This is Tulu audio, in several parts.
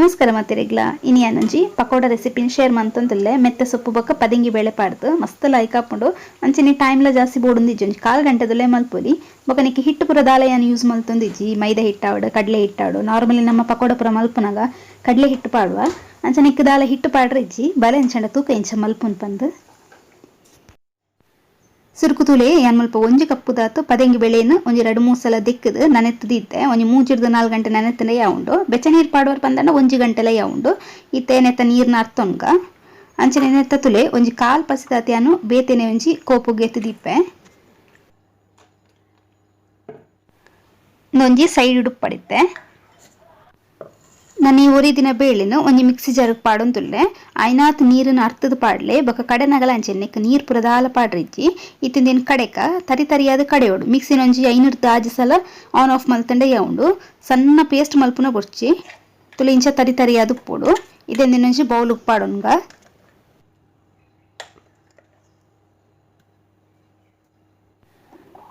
ನಮಸ್ಕಾರ ಮಾತೆರೆಗ್ಲ ಇನಿ ಯಾನೊಂಜಿ ಪಕೋಡ ರೆಸಿಪಿನ್ ಶೇರ್ ಮಂತೊಂದುಲ್ಲೆ. ಮೆತ್ತೆ ಸೊಪ್ಪು ಬೊಕ್ಕ ಪದಿಂಗಿ ಬೇಳೆ ಪಾಡ್ದು ಮಸ್ತ್ ಲೈಕ್ ಆಪುಂಡು. ಅಂಚನೆ ಟೈಮ್ಲ ಜಾಸ್ತಿ ಬೋಡುಂದಿಜ್ಜಿ, ಒಂಜಿ ಕಾಲ್ ಗಂಟೆದಲ್ಲೇ ಮಲ್ಪೊಲಿ. ಬೊಕ್ಕ ನಿಕ್ಕ್ ಹಿಟ್ಟು ಪೂರ ದಾಲ ಯಾನ್ ಯೂಸ್ ಮಲ್ತೊಂದಿಜ್ಜಿ, ಮೈದಾ ಹಿಟ್ಟಾವಡ್ ಕಡಲೆ ಹಿಟ್ಟಾವಡ್. ನಾರ್ಮಲಿ ನಮ್ಮ ಪಕೋಡ ಪೂರ ಮಲ್ಪುನಗ ಕಡಲೆ ಹಿಟ್ಟು ಪಾಡುವ, ಅಂಚನೆ ನಿಕ್ಕ್ ದಾಲ ಹಿಟ್ಟು ಪಾಡ್ರೆ ಇಜ್ಜಿ. ಬಲೆ ಅಂಚಂಡ ತೂಕ ಇಂಚ ಮಲ್ಪುನ್ ಪಂದ್. ಸುರುಕು ತೂಲೆ, ಯಾನ್ ಮುಲ್ಪ ಒಂಜಿ ಕಪ್ಪುದಾತ್ ಪದೆಂಗಿ ಬೇಳೆನ್ ಒಂಜಿ ರಡ್ಡ್ ಮೂಜಿ ಸಲ ದೆಕ್ಕುದು ನನೆತ್ದ್ ಇತ್ತೆ. ಒಂಜಿ 3ರ್ದ್ 4 ಗಂಟೆ ನನೆತ್ಂಡ ಯಾವುಂಡು. ಬೆಚ್ಚ ನೀರ್ ಪಾಡುವರ್ ಪಂದಂಡ ಒಂಜಿ ಗಂಟೆಲ ಯಾವುಂಡು. ಇತ್ತೆ ನೆತ್ತ ನೀರ್ನ ಅರ್ತೊನ್ಗ. ಅಂಚನೆ ನೆತ್ತ ತುಲೆ ಒಂಜಿ ಕಾಲ್ ಪಸಿದಾತ್ ಯಾನ್ ಬೇತೆನೆ ಒಂಜಿ ಕೋಪುಗು ಎತ್ತುದಿಪ್ಪೆ. ಉಂದೊಂಜಿ ಸೈಡ್ ಉಪ್ಪಡಿತ್ತೆ. ನನ ಈ ಒರಿದಿನ ಬೇಳೆನ್ ಒಂಜಿ ಮಿಕ್ಸಿ ಜಾರ್ ಪಾಡೊಂದುಲ್ಲೆ. ಆಯ್ನಾತ್ ನೀರುನ್ ಅರ್ತುದು ಪಾಡ್ಲೆ. ಬೊಕ ಕಡೆನಗಲ ಅಂಚನೆ ನೆಕ್ ನೀರ್ ಪೂರ ದಾಲ ಪಾಡ್ರಿಜ್ಜಿ. ಇತ್ತೆ ಉಂದೆನ್ ಕಡೆಕ ತರಿ ತರಿಯಾದ್ ಕಡೆಯೊಡು. ಮಿಕ್ಸಿನ್ ಒಂಜಿ 5ರ್ದ್ 6 ಸಲ ಆನ್ ಆಫ್ ಮಲ್ತುಂಡ ಯಾವುಂಡು. ಸಣ್ಣ ಪೇಸ್ಟ್ ಮಲ್ಪುನ ಬೊರ್ಚಿ, ತುಲೆ ಇಂಚ ತರಿ ತರಿಯಾದ್ ಉಪ್ಪೊಡು. ಇತ್ತೆ ಒಂಜಿ ಬೌಲ್ ಗ್ ಪಾಡೊನ್ಗ.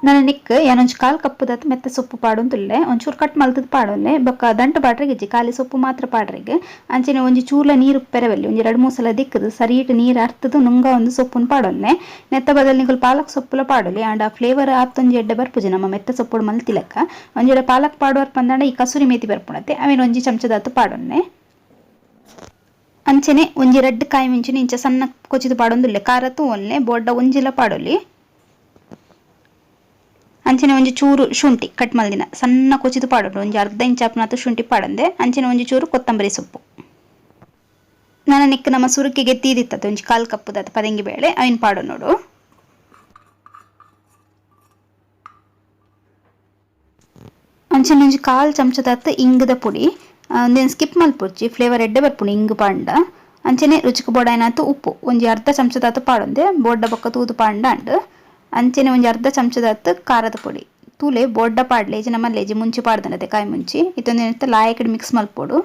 ನನ ನೆಕ್ಕ್ ಯಾನೊಂಜಿ ಕಾಲ್ ಕಪ್ಪುದಾತ್ ಮೆತ್ತೆ ಸೊಪ್ಪು ಪಾಡೊಂದುಲ್ಲೆ. ಒಂಚೂರು ಕಟ್ ಮಲ್ತುದು ಪಾಡೊನ್ಲೆ. ಬೊಕ್ಕ ದಂಟು ಪಾಡ್ರೆಗ್ ಇಜ್ಜಿ, ಖಾಲಿ ಸೊಪ್ಪು ಮಾತ್ರ ಪಾಡ್ರೆಗ್. ಅಂಚನೆ ಒಂಜಿ ಚೂರ್ಲ ನೀರು ಉಪ್ಪೆರೆ ಬಲ್ಲಿ. ಒಂಜಿ ರಡ್ಡ್ ಮೂಜಿ ಸಲ ದೆಕ್ಕುದು ಸರಿಟ್ ನೀರ್ ಅರ್ತುದು ನುಂಗ ಒಂದು ಸೊಪ್ಪುನು ಪಾಡೊನ್ಲೆ. ನೆತ್ತ ಬದಲ್ ನಿಕುಲು ಪಾಲಕ್ ಸೊಪ್ಪುಲ ಪಾಡೊಲಿ, ಆಂಡ ಫ್ಲೇವರ್ ಆತೊಂಜಿ ಎಡ್ಡೆ ಬರ್ಪುಜಿ ನಮ್ಮ ಮೆತ್ತೆ ಸೊಪ್ಪುಡು ಮಲ್ತಿಲೆಕ್ಕ. ಒಂಜಿ ಪಾಲಕ್ ಪಾಡುವರ್ ಪಂದಾಂಡ ಈ ಕಸೂರಿ ಮೇತಿ ಬರ್ಪುಂಡತ್ತೆ, ಅವೆನ್ ಒಂಜಿ ಚಮಚದಾತ್ ಪಾಡೊನ್ಲೆ. ಅಂಚನೆ ಒಂಜಿ ರಡ್ಡ್ ಕಾಯಿ ಮೆಂಚಿನ ಇಂಚ ಸಣ್ಣ ಕೊಚಿದ್ ಪಾಡೊಂದುಲ್ಲೆ. ಖಾರ ತೂವೊನ್ಲೆ, ಬೋಡ್ಡ ಒಂಜಿಲ ಪಾಡೊಲಿ. ಅಂಚನೆ ಒಂಜಿ ಚೂರು ಶುಂಠಿ ಕಟ್ ಮಲ್ದಿನ ಸಣ್ಣ ಕೊಚಿದ್ ಪಾಡೊಡು, ಒಂಜಿ ಅರ್ಧ ಇಂಚ್ ಆಪುನಾತ್ ಶುಂಠಿ ಪಾಡಂದೆ. ಅಂಚನೆ ಒಂಜಿ ಚೂರು ಕೊತ್ತಂಬರಿ ಸೊಪ್ಪು. ನನ ನೆಕ್ಕ್ ನಮ್ಮ ಸುರುಕ್ಕಿಗೆ ತೀದಿತ್ತದ ಒಂಜಿ ಕಾಲ್ ಕಪ್ಪುದಾತ್ ಪದೆಂಗಿ ಬೇಳೆ ಅಯಿನ್ ಪಾಡೊನೊಡು. ಅಂಚನೆ ಒಂಜಿ ಕಾಲ್ ಚಮಚದಾತ್ ಇಂಗುದ ಪುಡಿ, ಉಂದೆನ್ ಸ್ಕಿಪ್ ಮಲ್ಪೊಡ್ಚಿ, ಫ್ಲೇವರ್ ಎಡ್ಡೆ ಬರ್ಪುಂಡು ಇಂಗ್ ಪಾಂಡ. ಅಂಚನೆ ರುಚಿಕ್ ಬೋಡಾಯಿನಾತ್ ಉಪ್ಪು ಒಂಜಿ ಅರ್ಧ ಚಮಚದಾತ್ ಪಾಡೊಂದೆ, ಬೋಡ್ಡ ಬೊಕ್ಕ ತೂದು ಪಾಂಡ ಅಂಡ್. ಅಂಚನೆ ಒಂಜಿ ಅರ್ಧ ಚಮಚದಾತ್ ಖಾರದ ಪೊಡಿ. ತೂಲೆ ಬೋಡ್ಡ ಪಾಡ್ಲೆ ಇಜ್ಜಿಂಡ ಮಲ್ಲೆಜಿ ಮುಂಚಿ ಪಾಡ್ದನತೆ ಕಾಯಿ ಮುಂಚಿ. ಇತ್ತೊಂದು ಲಾಯಕಡ್ ಮಿಕ್ಸ್ ಮಲ್ಪೊಡು.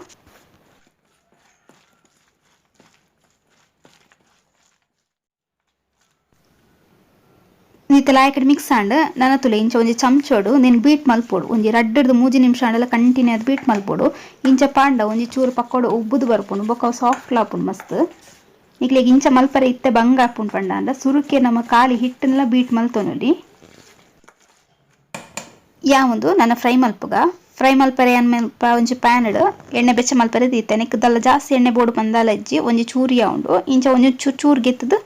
ಇತ್ತೆ ಲಾಯಕಡ್ ಮಿಕ್ಸ್ ಆಂಡ್. ನನ ತೂಲೆ ಇಂಚ ಒಂಜಿ ಚಮಚೊಡು ನೆನ್ ಬೀಟ್ ಮಲ್ಪೊಡು. ಒಂಜಿ 2ರ್ದ್ 3 ನಿಮಿಷ ಆಂಡಲ ಕಂಟಿನ್ಯೂ ಆದ್ ಬೀಟ್ ಮಲ್ಪೊಡು. ಇಂಚ ಪಾಂಡ ಒಂಜಿ ಚೂರು ಪಕೋಡ ಉಬ್ಬುದು ಬರ್ಪುಂಡು, ಬೊಕ್ಕ ಸಾಫ್ಟ್ ಆಪುಂಡು ಮಸ್ತ್. ನಿಕ್ಲೆಗ್ ಇಂಚ ಮಲ್ಪರೆ ಇತ್ತೆ ಬಂಗ ಆಪುಂಡು ಪಂಡ ಸುರುಕೆ ನಮ್ಮ ಖಾಲಿ ಹಿಟ್ಟನ್ಲ ಬೀಟ್ ಮಲ್ತೊನೊಲಿ. ಯಾವೊಂದು ನನ ಫ್ರೈ ಮಲ್ಪುಗ. ಫ್ರೈ ಮಲ್ಪರೆ ಯಾನ್ ಮಲ್ಪ ಒಂಜಿ ಪ್ಯಾನ್ ಡ್ ಎಣ್ಣೆ ಬೆಚ್ಚ ಮಲ್ಪರೆ ದೀತೆ. ನೆಕ್ ದಾಲ ಜಾಸ್ತಿ ಎಣ್ಣೆ ಬೋಡು ಪಂದಾಲ ಇಜ್ಜಿ, ಒಂಜಿ ಚೂರು ಯಾವುಂಡು. ಇಂಚ ಒಂಜಿ ಚೂರು ಚೂರು ಗೆತ್ತುದು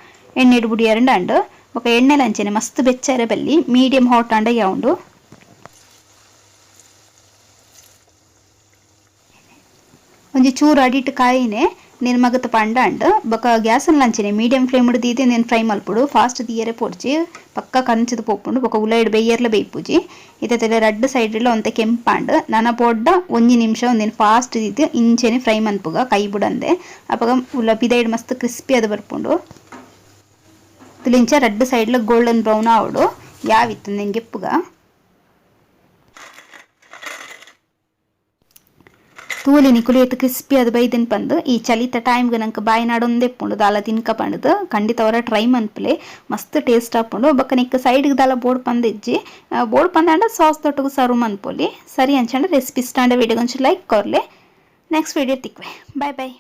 ಎಣ್ಣೆ ಬುಡಿಯರಂಡ ಅಂಡ್. ಬೊಕ ಎಣ್ಣೆಲ ಅಂಚನೆ ಮಸ್ತ್ ಬೆಚ್ಚ ಬಲ್ಲಿ, ಮೀಡಿಯಂ ಹಾಟ್ ಆಂಡ ಯಾವುಂಡು. ಒಂಜಿ ಚೂರು ಅಡಿಟ್ ಕಾಯಿನೆ ನೀರು ಮಗತ್ ಪಂಡ ಅಂಡ್. ಬೊಕ ಗ್ಯಾಸ್ ಅಂಚನೆ ಮೀಡಿಯಂ ಫ್ಲೇಮ್ ದೀದ್ ಉಂದೆನ್ ಫ್ರೈ ಮಲ್ಪೊಡು. ಫಾಸ್ಟ್ ದೀಯರೆ ಪೋಡ್ಚಿ, ಪಕ್ಕ ಕಂಚಿದ್ ಪೋಪುಂಡು, ಬೊಕ ಉಲಯಿಡ್ ಬೇಯರ್ಲ ಬೇಯ್ಪುಜಿ. ಇತ್ತೆ ರಡ್ಡ್ ಸೈಡ್ ಲ ಒಂತೆ ಕೆಂಪಾಂಡ್. ನನ ಪೋಡ್ಡ ಒಂಜಿ ನಿಮಿಷ ಉಂದೆನ್ ಫಾಸ್ಟ್ ದೀದ್ ಇಂಚೆನೆ ಫ್ರೈ ಮನ್ಪುಗ ಕೈ ಬುಡಂದೆ. ಅಪಗ ಉಲ ಪಿದಯಿಡ್ ಮಸ್ತ್ ಕ್ರಿಸ್ಪಿ ಆದ್ ಬರ್ಪುಂಡು. ಇಂಚ ರಡ್ಡ್ ಸೈಡ್ ಲ ಗೋಲ್ಡನ್ ಬ್ರೌನ್ ಆವೊಡು. ಯಾವಿತ್ತ್ ಉಂದೆನ್ ಗೆಪ್ಪುಗ. ತೂಲೆ ನಿಕುಲು ಏತ್ ಕ್ರಿಸ್ಪಿ ಆದ್ ಬೈದೆನ್ ಪಂದ್. ಈ ಚಲಿತ ಟೈಮ್ ಗ್ ನಂಕ್ ಬಾಯಿ ನಾಡೊಂದೆ ಇಪ್ಪುಂಡು ದಾಲ ತಿನ್ಕ ಪಂಡುದು. ಖಂಡಿತ ಒರ ಟ್ರೈ ಮನ್ಪುಲೆ, ಮಸ್ತ್ ಟೇಸ್ಟ್ ಆಪುಂಡು. ಬೊಕ್ಕ ನಿಕ್ಕ್ ಸೈಡ್ ಗ್ ದಾಲ ಬೋಡು ಪಂದ್ ಇಜ್ಜಿ, ಬೋಡು ಪಂದಾಂಡ ಸಾಸ್ ದೊಟ್ಟುಗು ಸರ್ವ್ ಮನ್ಪೊಲಿ. ಸರಿ, ಅಂಚಾಂಡ ರೆಸಿಪಿ ಇಷ್ಟ ಆಂಡ ವಿಡಿಯೋಗ್ ಒಂಚೂರು ಲೈಕ್ ಕೊರ್ಲೆ. ನೆಕ್ಸ್ಟ್ ವಿಡಿಯೋ ತಿಕ್ವೆ, ಬಾಯ್ ಬಾಯ್.